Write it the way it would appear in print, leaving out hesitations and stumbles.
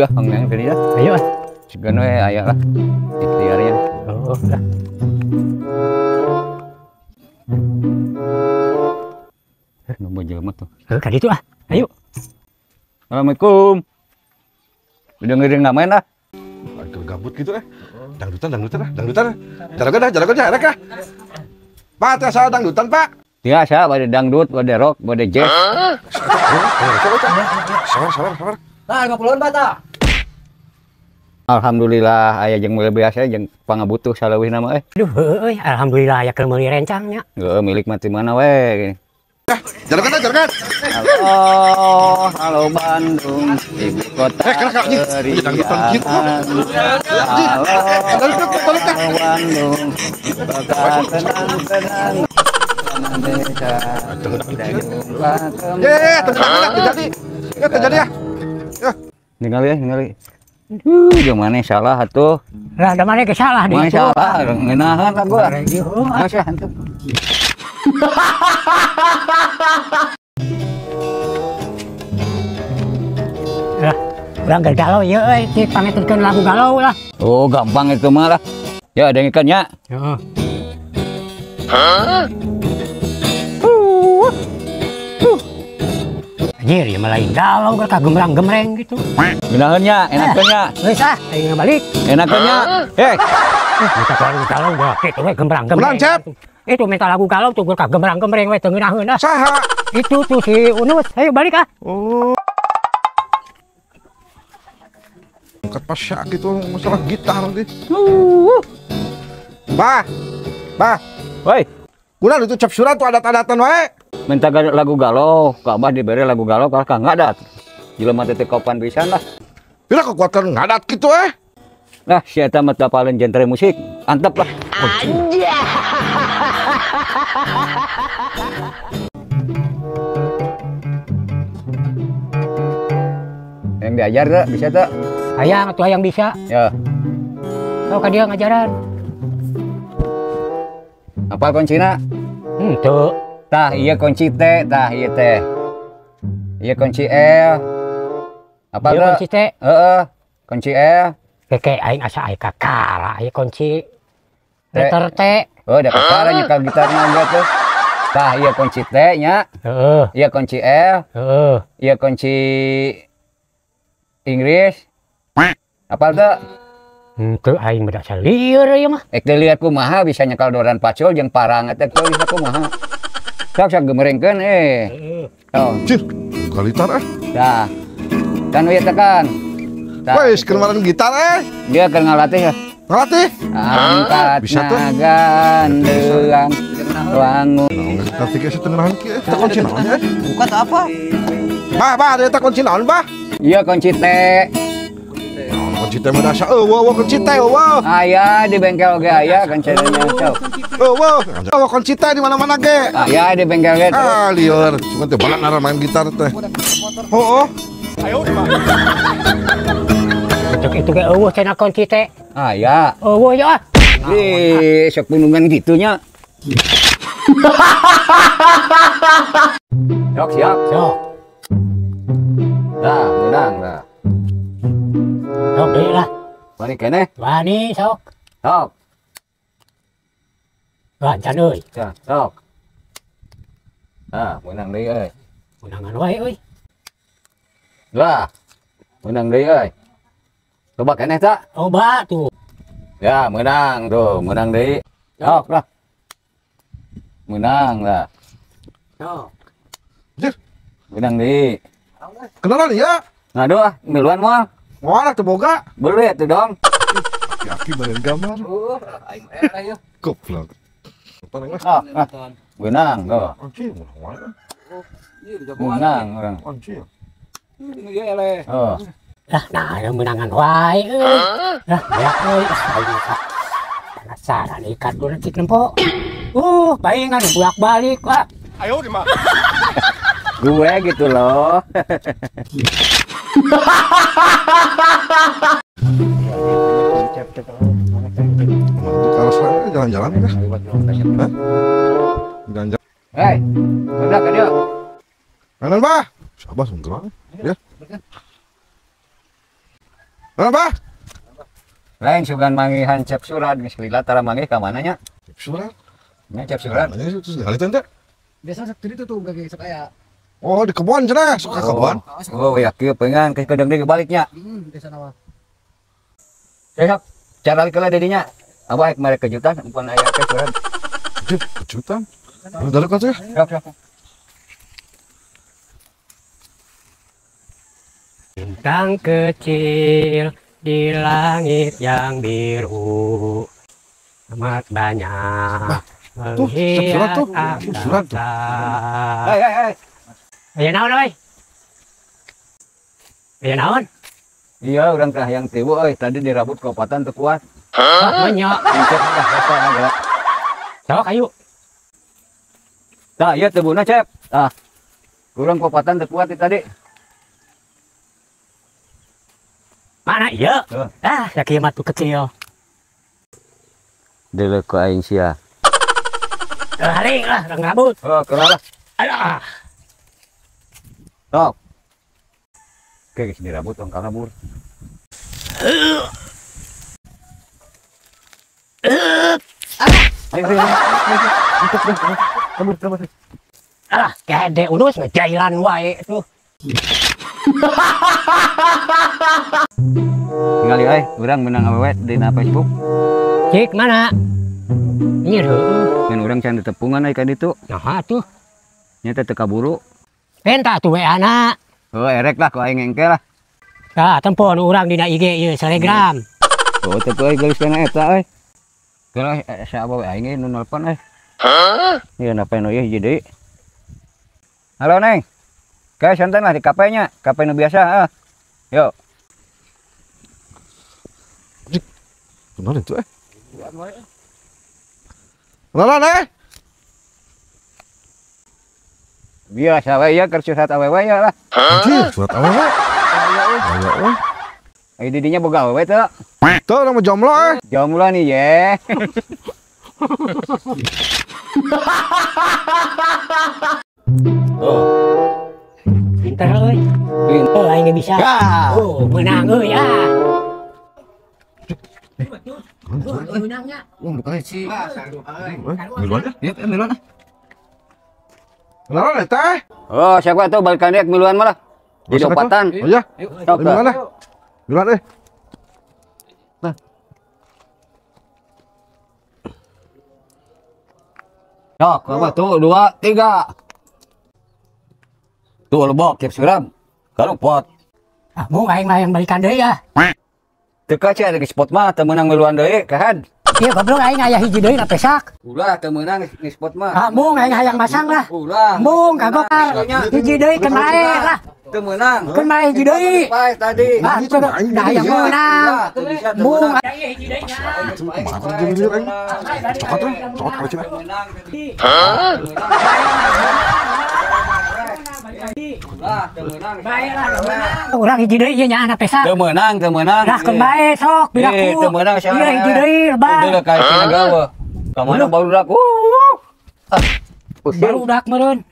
Ya, yang tadi ya. Ayo. Segan we aya lah. Ikhtiarnya. Oh, lah. Nunggu jelema tuh. Heuh, ka ditu ah. Ayo. Assalamualaikum. Udah ngiring nggak main lah. Aduh, gabut gitu eh. Dangdutan, dangdutan lah, dangdutan. Jaragon dah, jaragon dah, rek ah. Pak, tiasa dangdutan, Pak. Tiasa, bade dangdut, bade rock, bade jazz. Sabar, sabar, sabar. Nah, 50-an, Pak, tah. Alhamdulillah aya jeung meuli biasa jeung pangabutuh saleuwihna mah eh. Aduh, heueuh, alhamdulillah aya keur meuli rencang nya. Heueuh, milik mah ti mana we. Jaragon dah, jaragon. Halo, halo Bandung, ibu kota. Eh, gitu. Halo, Bandung, ibu kota tenang-tenang. Ye, terjadi. Ya, terjadi ya. Ningali ya, ningali. Duh, mana salah atuh. Lah, da mana ge salah deui. Mana salah, ngeunaheun lah gua. Masa hantu. Lah, urang keur galau ieu euy, cik pangeturkeun lagu galau lah. Oh, gampang itu mah lah. Ya, ada yang ikannya. Heeh. Hah? Anjir, ya malah galau keur kagemrang-gemreng gitu. Ngeunaheun nya, enakeun nya. Geus ah, aing balik. Enakeun nya. Heh. Minta lagu galau gua kitu we gemrang-gemreng. Ulang, Cep. Itu minta lagu galau tuh gua kagemrang-gemreng we teu ngeunaheun ah. Saha? Itu tuh si Unus. Ayo balik ah. Oh. Angkat pas syak gitu masalah gitar nih. Bah. Bah. Woi. Kunaon itu cep surat tuh adat-adatan wae. Minta lagu galau, ka abah dibere lagu galau kalau ka ngadat. Jelema teh teu kapan pisan lah. Bila kekuatan ngadat gitu eh. Lah si eta mah teu apaleun genre musik, antep lah. Yang diajar teh bisa teh? Hayang atuh hayang bisa. Ya. Sok ka dieu ngajaran. Apa kuncina? Henteu. Tah iya kunci T, tah iya teh. Iya kunci L. Apa ieu kunci T? Heeh, kunci L. Keke aing asa aing kakara, ieu kunci letter T. Oh, da kakara nyekel gitarna oge tuh. Tah iya kunci T nya. Heeh. Iya kunci L. Heeh. Iya kunci Inggris. Apal teu? Henteu aing mah dasar lieur ieu mah. Ek dilihat kumaha bisa nyekel doran pacul jeung parang eta teu bisa kumaha. Sok sok gemerengkeun eh. Oh. Cir, buka gitar eh. Tah. Kan we tekan. Wes keur maran gitar eh. Dia keur ngalatih ya. Ngalatih? Angkat bisa tuh. Gandeang wangun. Tapi geus teu ngeunaheun kieu. Teh kunci naon eh? Buka teh apa? Bah, bah, eta kunci naon, bah? Iya kunci T. Kunci T mah dasa eueuh kunci T eueuh. Aya di bengkel oge aya kuncinya sok. Eueuh, eueuh kunci T di mana-mana ge. Aya di bengkel ge. Ah, lieur. Cuma teh balak nara main gitar teh. Heueuh. Ayo, Pak. Cek itu ge eueuh cenah kunci T. Aya. Eueuh ya. Ih, sok punungan kitu nya. Sok siap. Sok. Dah, menang dah. Sok deui lah. Wani keneh? Wani sok. Sok. Wah, can euy. Sok. Ah, menang deui euy. Menangan wae euy. Lah. Menang deui euy. Coba keneh tak? Coba tuh. Ya, menang tuh, menang deui. Sok lah. Menang lah. Sok. Jir. Menang deui. Kenalan ya? Ngaduh ah, miluan moal. Moal teu boga. Beli atuh dong. Aki meureun gambar. Aing era ieu. Goblok. Ah, menang tuh. Anjing, menang wae. Menang urang. Anjing. Oh. Lah, nah menangan wae euy. Lah, ya euy, aing penasaran ikat dulu cik nempo. Palingan bolak-balik lah. Ayo di mah. Gue gitu loh. Kalau jalan-jalan kah? Hah? Jalan-jalan. Hei, udah ke dia. Kanan, Bah. Siapa sungguh? Ya. Apa? Lain sugan manggihan cep surat geus lila tara manggih ka mana nya? Cep surat. Nya cep surat. Terus kali teh. Biasa sok di ditu tuh gage sok aya. Oh, di kebon cenah, sok ka kebon. Oh, ya kieu pengan ke kedeung deui baliknya. Heeh, biasa mah. Sok cara keula di dinya. Abah rek mere kejutan empan aya teh surat. Kejutan? Udah kan teh? Sok sok. Bintang kecil di langit yang biru amat banyak menghias angkasa. Hei, hei, hei. Aya naon euy? Aya naon? Iya, urang teh hayang tiwu euy, tadi dirabut kopatan teu kuat. Hah, nya. Sok ayo. Tah, ieu tebuna, Cep. Tah. Urang kopatan teu kuat tadi. Mana iya? Ah, sakieu mah tuh kecil. Deuleu ku aing sia. Haring lah, urang rabut. Oh, kelar lah. Alah. Sok. Oke, geus dirabut tong kalabur. Ayo, ayo, ayo. Kabur, kabur. Alah, gede urus ngejailan wae tuh. Ningali euy, urang menang awewe dina Facebook. Cik mana? Ieu heueuh. Ngan urang can ditepungan euy ka ditu. Naha atuh? Nya teh teu kaburu. Penta atuh WA-na. Heuh, erek lah ku aing engke lah. Tah, tempo nu urang dina IG ieu Telegram. Oh, teu euy geulis kana eta euy. Geus sa awewe aing nu nelpon euy. Hah? Ieu napa nu ieu hiji deui. Halo Neng. Kayak santai lah di kafe-nya, kafe nu biasa, ah. Yuk. Kenal itu eh? Kenalan eh? Biasa we ya keur curhat awewe ya lah. Anjir, curhat awewe. Aya we. Ai di dinya boga awewe teu? Teu urang mah jomblo eh. Jomblo nih ye. Oh. Pinter euy. Pinter aing ge bisa. Oh, menang euy ah. Menangnya. Wah, bukan si. Miluan ya? Yuk, miluan ah. Kenalan eta eh? Oh, siapa tuh balikan deui miluan malah. Di opatan. Oh iya. Miluan lah. Miluan eh. Nah. Sok, apa tuh? 2, 3. Tuh lebok cep suram. Karupot. Ah, mung aing mah yang balikan deui ah. Teu kaca ada spot mah teu meunang miluan deui kahan. Iya goblok aing aya hiji deui na pesak. Ulah teu meunang di spot mah. Ah, mung aing hayang masang lah. Ulah. Mung kagok hiji deui keun bae lah. Teu meunang. Keun bae hiji deui. Bae tadi. Ah, teu da hayang meunang. Mung aya hiji deui nya. Cokot tuh, cokot kalau cina. Hah? Urang hiji deui ieu nya anak pesak. Teu meunang, teu meunang. Lah keun bae sok piraku. Teu meunang sia. Ieu hiji deui lebar. Deuleu ka cina gawe. Ka mana barudak? Pusing. Barudak meureun.